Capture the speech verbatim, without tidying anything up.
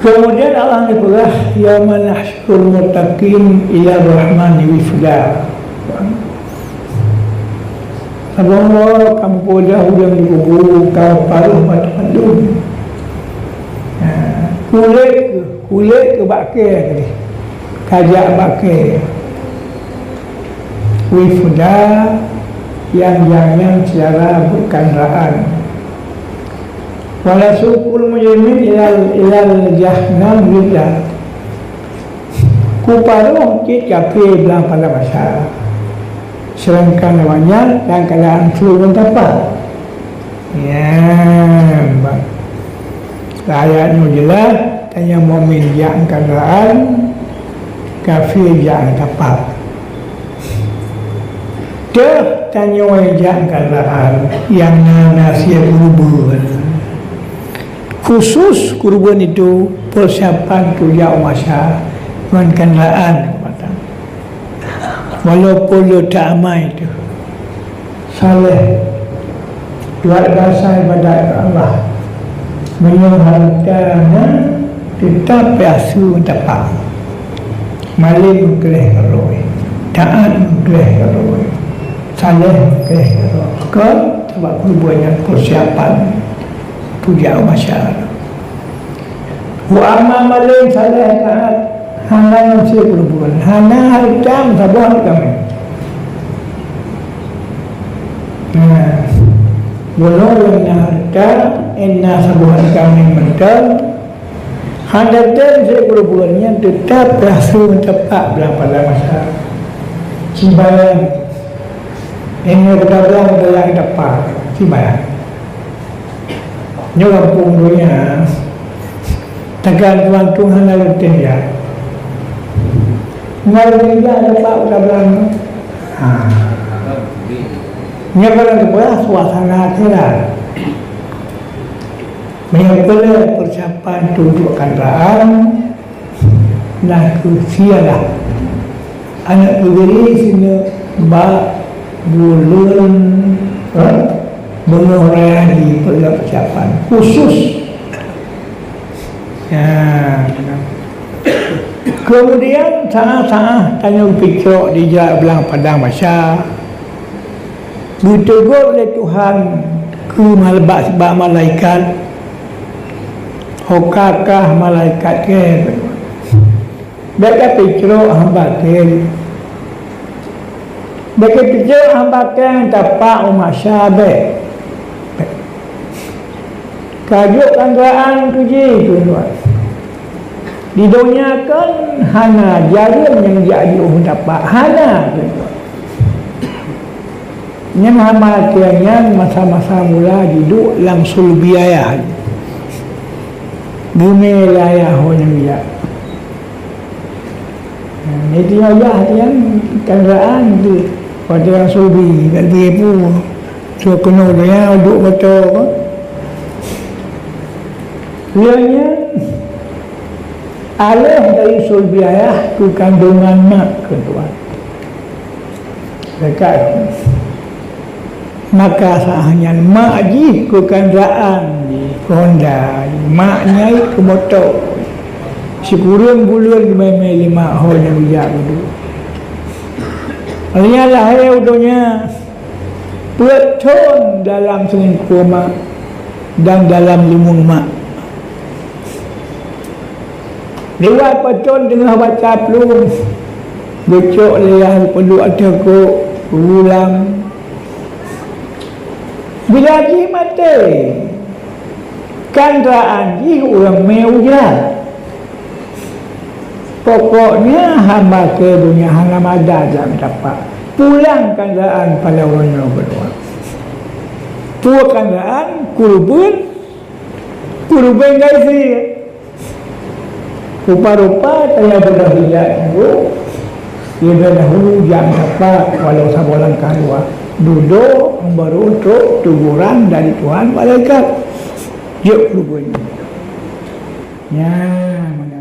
Keumudian Allah neupeugah, "Yauma nahsyurul muttaqin ila rahmani wifda." Saboh uroe kamoe peugah ureuëng di kubu, kamoe parôh banmandum. Ha, kulét keuh, kulét keuh bak kèe tadi. Kajak bak kèe. Wifda, nyang-nyang seucara beukandaraan. Wa nasuqul mujrimin ilal, ilal jahannam wirda. Kuparôh cit kafé blang padang mahsyar. Seudangkan awaknyan dalam keuadaan su ngon tapak. Nyan, bah. Ayat nyoe jeulaih, tanyoe mukmin jak ngon kandaraan, kafé jak ngon tapak. Teuh tanyoe jak ngon kandaraan nyang na, na sie keureubeuen. Khusus keureubeuen itu peusiapan keu jak u mahsyar ngon kandaraan. Walaupun le ta amai teuh. Saleh, luar biasa ibadat keu Allah. Meunyoe hareuta nyan teutab peuasu ngon tapak. Malém gleh keurôi, taát gleh keurôi, saleh gleh keurôi. Kon sabab keureubeuen nyan peusiapan keu jak u mahsyar. Wa amma malém saleh taát, hana ngon sie keureubeuen, hana hareuta meusaboh ngon kaméng. Nah, bunoe nyang na hareuta, nyang na saboh ngon kaméng mantong, hana tem sie keureubeuen nyan teutab peuasu ngon tapak blang padang mahsyar. Simbayang, nyang na keudablang dalam tapak, simbayang. Nyoe gampông donya, takan tuan tueng hana leutéh jak. Ngon leutéh jak dapat udah belang. Ha. Nyoe barang keubah suasana akhirat. Meunyoe peue le peusiapan tunjuk kandaraan, na kheueh sialah aneuk bubiri sineuk bak buleuen, eh, beungoh raya jih peusiapan khusus. Ya. Keumudian saát-saát tanyoe geupitrok di jak blang padang mahsyar. Geuteugok lé Tuhan keu mal-, bak, bak malaikat, "Ho ka kah malaikat kèe, bèk tapitrok hamba kèe. Bèk tapitrok hamba kèe tapak u mahsyar, bèk. Ka jok kandaraan keu jih, kheun Tuhan. Di donya kan hana jareueng nyang jak jiôh tapak, hana," kheun Tuhan. Nyan hamba kèe nyan masa-masa mula jiduek lam sulbi ayah. Geumè lé ayah ho nyang jak. Nah, itu ayah nyan kandaraan tu. Pada lam sulbi, kat sulbi pu. So keunoe donya duek moto. Lheueh nyan, alèh dari sulbi ayah keu kandongan mak, kheun Tuhan. Dekat. Maka saat nyan mak jih keu kandaraan jih, keu honda, mak nyai keu moto. Sikureueng buleuen geumè-mè lé mak ho nyang bijak geuduek. Lheueh nyan lahé u donya, peuet thon dalam seulingkoe mak dan dalam leumeung mak. Liwat peuet thon teungoh baca plueng, geucok lé ayah geupeuduek ateueh kok, geugulam. Bila jih maté, kandaraan jih ureueng mè u jak. Pokoknya hamba kèe donya hana mada jak meusapat. Pulang kandaraan pada uroe nyoe keudua. Peue kandaraan? Keureubeuen, keureubeuen geusie. Rupa-rupa tanyoe beudôh jak nyoe, leubeh dahulu jak meusapat walau saboh langkah dua. Dudoe barô trok teguran dari Tuhan malaikat. Jeuet keureubeuen. Nyan,